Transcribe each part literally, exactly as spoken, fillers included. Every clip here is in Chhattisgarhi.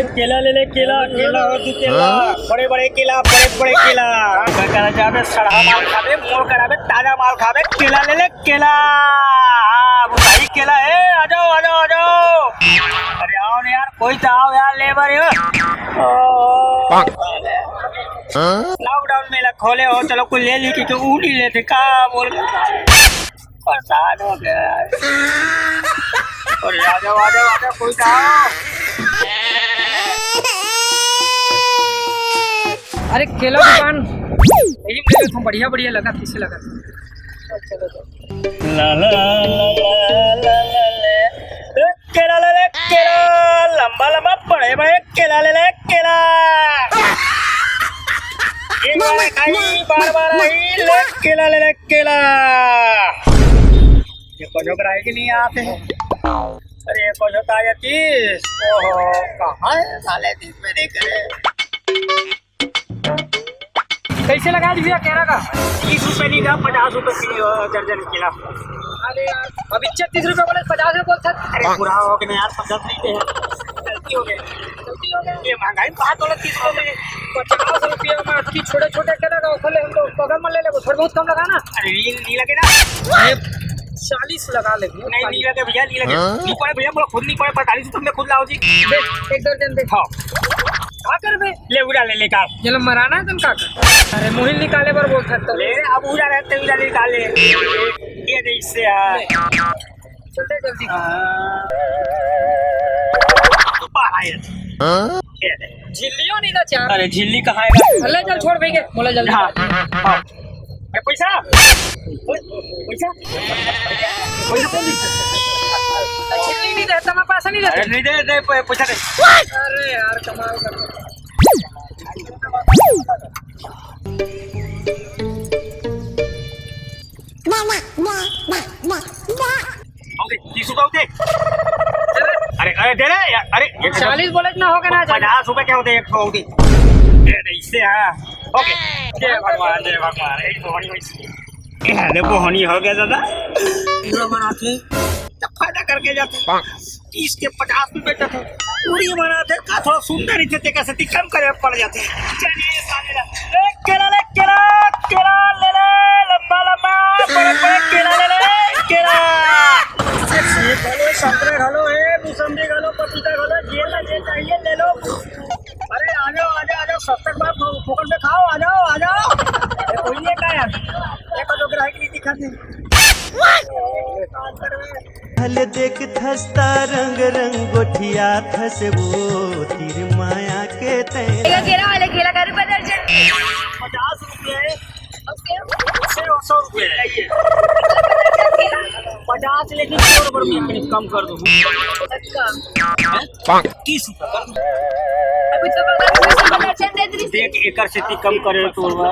केला ले ले, केला, केला हो तू, केला। हाँ? बड़े बड़े केला, बड़े बड़े केला। हाँ, घर करा जाबे, सड़हा माल खाबे, मोर कराबे, ताजा माल खाबे, केला ले ले, केला। हाँ, अब भाई केला है, आ जाओ, आ जाओ, आ जाओ। अरे आओ ना यार, कोई तो आओ यार, ले बर हो। ओ, हाँ? Lockdown में ला खोले हो, चलो कोई ले ली, क्योंकि ऊ नहीं लेते का बोल। परेशान हो गया यार। अरे आ जाओ, आ जाओ, आ जाओ, कोई तो आओ। अरे केला दुकान, यही मेरे को बढ़िया बढ़िया लगा, किसे लगा? चलो, चलो। ला ला ला ला ला ला ला। ए, केला ले ले, केला, लंबा लंबा बड़े बड़े केला ले ले, केला। एक बार खाई, बार बार आई, ले केला ले ले, केला। ये कुछ होकर आए कि नहीं आते हैं? अरे, ये कुछ होता है कि, ओहो, कहाँ है साले, दिन में नहीं करे। कैसे लगा दिया केरा का? तीस रुपए नहीं था, पचास रुपए किलो दर्जन केला। अरे यार, अभी तीस रुपए बोले, पचास रुपए बोलता। अरे, बुरा हो गया यार, पचास नहीं थे। गलती हो गई। गलती हो गई। ये महंगाई में कहाँ तोला तीस रुपए में? पचास रुपया में अटकी छोटे छोटे केरा का offer ले, हम तो बगल में ले लेबो, थोड़ा बहुत कम लगा ना। अरे, नहीं, नहीं लगे ना। अरे, चालीस लगा ले भैया, नहीं, नहीं लगे भैया, नहीं लगे। हाँ? नहीं पड़े भैया, बोला खुद नहीं पड़े, पैंतालीस रुपए में खुद लाओ जी। दे, एक दर्जन दे। हाँ। का करबे? ले उड़ा ले, ले का। चलो मराना है तुम का कर? अरे मुहिल निकाले बर बोल सकता ले, अब उड़ा रहे ते उड़ा निकाल ले। ये दे इससे यार। चलते जल्दी। हाँ। बाहर आए। हाँ? ये दे। झिल्लियों नहीं था चार। अरे झिल्ली कहाँ है? अल्लाह चल छोड़ भैया, बोला जल्दी। हाँ। हाँ। ए, पैसा? पैसा? पैसा तो नहीं। तो छिल्ली नहीं देता, मैं पैसा नहीं देता। अरे, नहीं दे, दे, पै-, पैसा दे। अरे यार, कमाल कर। OK, तीस रुपया होते। अरे, अरे, दे रे यार, अरे, एक चालीस बोले ना, हो गया ना, पचास रुपए क्या होते, एक सौ होते। दे दे, इससे, हाँ। OK। जय भगवान, जय भगवान, एक सौ होनी होई। अरे, वो होनी हो गया दादा। पूरा बनाते, तब फायदा करके जाते। तीस के पचास में बेचत हे। पूरी बनात हे, का थोड़ा सुंदर ही थे, तेकर सेती कम करे पड़ जाथे। चलिए साले ला। ए, केला ले, केला, केला ले ले, लंबा लंबा, बड़े बड़े केला ले ले, केला। सेब घलो, संतरा घलो, ए, मौसम्बी घलो, पपीता घलो, जे ला जे चाहिए ले लो। अरे आ जाओ, आ जाओ, आ जाओ, सस्ता के बाद फो-, फोकट में खाओ, आ जाओ, आ जाओ। ए, कोई नहीं है का यार? एक तो ग्राहक नहीं दिखाते। हल देखथस त रंग रंग गोठियाथस वो तीर माया के तैं। एक केला वाले केला का रुपया दर्जन। पचास रुपए। OK। सिर्फ सौ रुपए। पचास लेकिन सौ रुपए में कम कर दो। अच्छा। तीस रुपए कर दो। अभी तो बगल में से बड़ा चंद दे दीजिए। देख, एकर से ती कम करे तो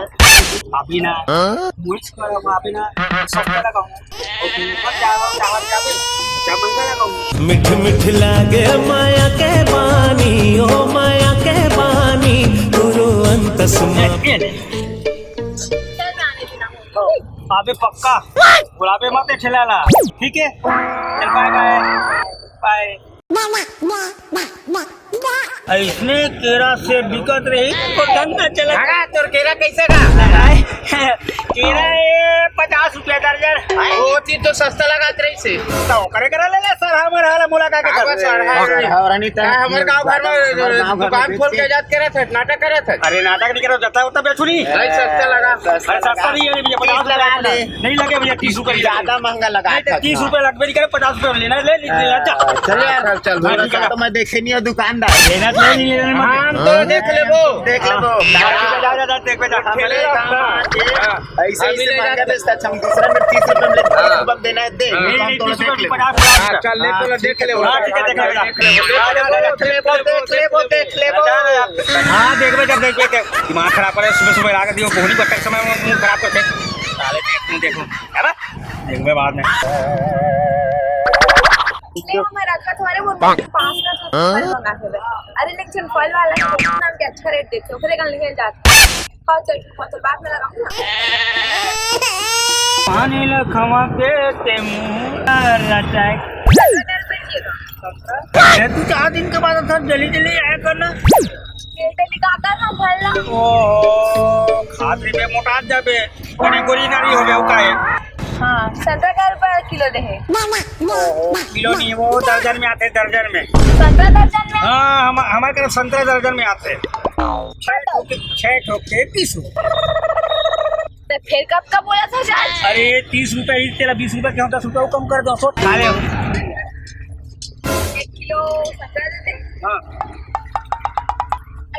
अभी ना। हाँ? मुझ कर अभी ना। सस्ता लगाओ। OK, ऊपर जाओ, चावल का भी। क्या मंगा लगाओ? मिठ मिठ लागे माया के बानी, ओ माया के बानी, गुरु अंतस मा- ए, ए, नहीं। चल जाने देना। अबे पक्का। बुलावे मत ठेला ला। ठीक है? चल, bye bye। Bye। अइसने केरा से बिकत रही तो धंधा चला। भगा, तोर केरा कैसे का? केरा ए पचास रुपया दर्जन। वो चीज तो सस्ता लगात रही से। तो करे करा ले ले सर, हमर हाल मुलाकात कर। सर, हाँ, हमर गाँव भर में दुकान खोल के जात करे थे, नाटक करे थे। अरे नाटक नहीं करो, जता उतना बेचू नहीं। भाई सस्ता लगा। अरे सस्ता नहीं है भैया, पचास लगा ले। नहीं लगे भैया, तीस रुपए ही लगे। ज्यादा महंगा लगा नहीं, तो तीस रुपए लगबे नहीं करे, पचास रुपए में लेना है, ले लीजिए, अच्छा। चल यार, चल, चल, हाँ, ठीक है। तो मैं देखे नहीं हूँ दुकानदार। लेना तो नहीं, लेना मत। हाँ, हम तो देख लेबो। देख लेबो। हाँ, ठीक है, जा, जा, जा, देख बे, जा। खेले रहो। हाँ। ऐसे ही महंगा बेचता, अच्छा, हम दूसरा में तीस रुपए में लेते हैं, हाँ। तीस रुपए में देना है, दे। हाँ। नहीं, नहीं, तीस रुपए में पचास रुपए। हाँ, चल, ले, हाँ, तो देख ले। हाँ, ठीक है, देख ले, देख ले। देख ले, देख ले, देख ले। हाँ, देख बे, जब देख बे, दिमाग खराब करे, सुबह सुबह ला के दियो, कोहनी बट्टा के समय में मुंह खराब करते। साले देख, तू देखो। है ना? देखबे बाद में। इसलिए हमें रखा तुम्हारे वो पाँच का तो फल मंगा के दे। अरे लेकिन फल वाला है, नाम के अच्छा रेट देते, ओकरे का लेके जाते। हाँ, चल, हाँ, चल, बाद में लगाऊंगा। पानी लखवा के ते मुंह रटाए। अरे, तू चार दिन के बाद था, जल्दी जल्दी आया करना। ये तो निकालता था भल्ला। ओ, खात रहिबे, मोटात जाबे। बड़ी गोरी नारी हो गए, का है? हाँ, संतरा का रुपया किलो दे है। ओ, किलो नहीं, वो दर्जन में आते, दर्जन में। संतरा दर्जन में? हाँ, हम, हमारे तरफ संतरा दर्जन में आते। छह ठोक के, छह ठोक के तीस रुपये। तो फिर कब का बोला था जान? अरे, तीस रुपये ही तेरा, बीस रुपये के होता, दस रुपये कम कर दो, सोच खा ले। एक किलो संतरा दे दे। हाँ।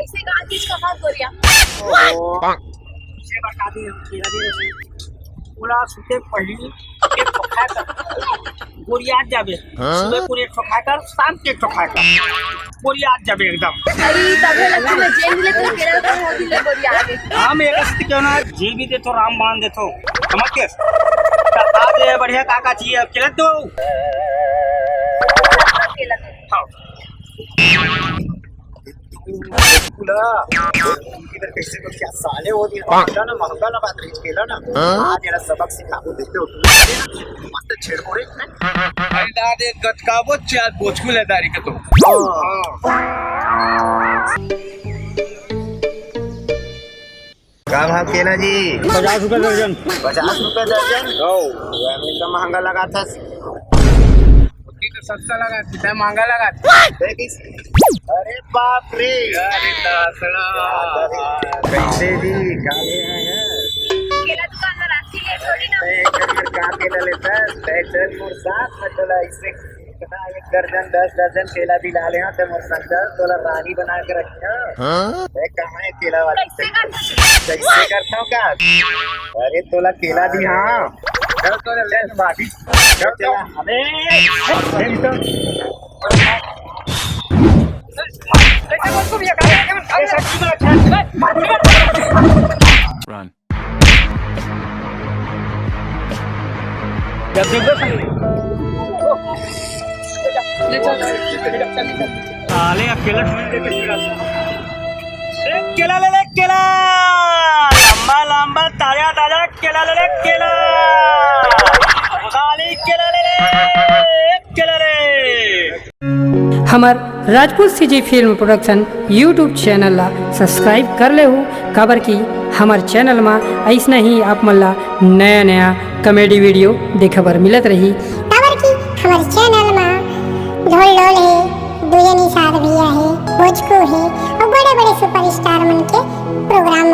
ऐसे कहा चीज का हाथ बोलिया। ओहो। ये बता दे, हम तेरा दे रहे हैं। पूरा सुते पहली एक ठो खाकर गोरियात जाबे। हाँ? सुबह पूरे एक ठो खाकर, शाम के एक ठो खाकर। गोरियात जाबे एकदम। अरे, तबे लगता मैं जेल में तो केरल का हो दिल गोरियात। हम एक स्थिति क्यों ना, जेल भी दे तो राम बांध दे तो। समझ के? बता दे, बढ़िया का का चाहिए, अब केला दो। केला दे। हाँ। पूरा इधर कैसे तो क्या साले हो दिया, महंगा ना, महंगा ना बात रही, केला ना। हाँ? आज जरा सबक सिखा को देते हो तुम। मस्त छेड़ पड़े इसमें। अरे दादे, गटकाबो चार बोचकू ले दारी के तो। हाँ। का भाव केला जी? पचास रुपए दर्जन। पचास रुपए दर्जन? ओ, यार, एकदम महंगा लगा था। उतनी तो सस्ता लगा, कितना महंगा लगा। देखिस? अरे बाप रे। अरे दासड़ा। कैसे जी, का ले आए हैं? केला दुकान में राखी ले थोड़ी ना। मैं एक नंबर का केला लेता है, मैं चल मोर साथ में चला, इससे इतना एक दर्जन, दस दर्जन केला भी ला ले, हाँ, ते मोर संग तोला रानी बना के रखिया। हाँ? मैं कहाँ है केला वाला? कैसे करता? कैसे करता हूँ का? अरे तोला केला दी, हाँ। चल तो ले, चल भाभी। चल, चल। अबे, अबे, कैसे बोल तू भैया? कैसे बोल? Run. जब देखो साले। ले चल, चल, चल, चल, चल। साले अकेला ढूंढ के कैसे रहता? ए, केला ले ले, केला। लंबा, लंबा, ताजा, ताजा केला ले ले, केला। साले केला ले ले, केला ले। हमर Rajput CG film production YouTube channel ला सब्सक्राइब कर लेहू, काबर कि हमर चैनल मा अइसना ही आप मन ला नया-नया कॉमेडी वीडियो देखे बर मिलत रही। काबर कि हमर चैनल मा ढोल ढोल हे, दुयनी साथ भैया हे, भोजकू हे अउ बड़े-बड़े सुपरस्टार मन के प्रोग्राम